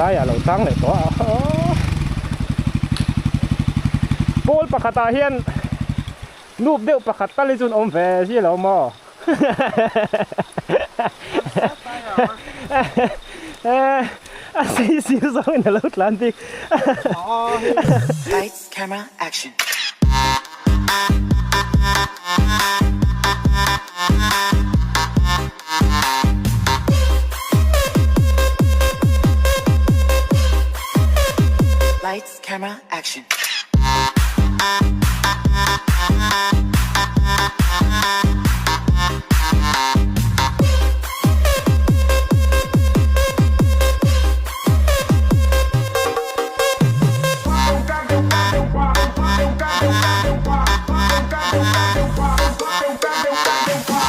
laiah a lo tang leh tawh a pawl pakhatah hian nup deuh pakhat tal hi chu an awm ve si lo maw a sei sir zawngin a lo tlan bik. Lights, camera, action. Lights, camera, action.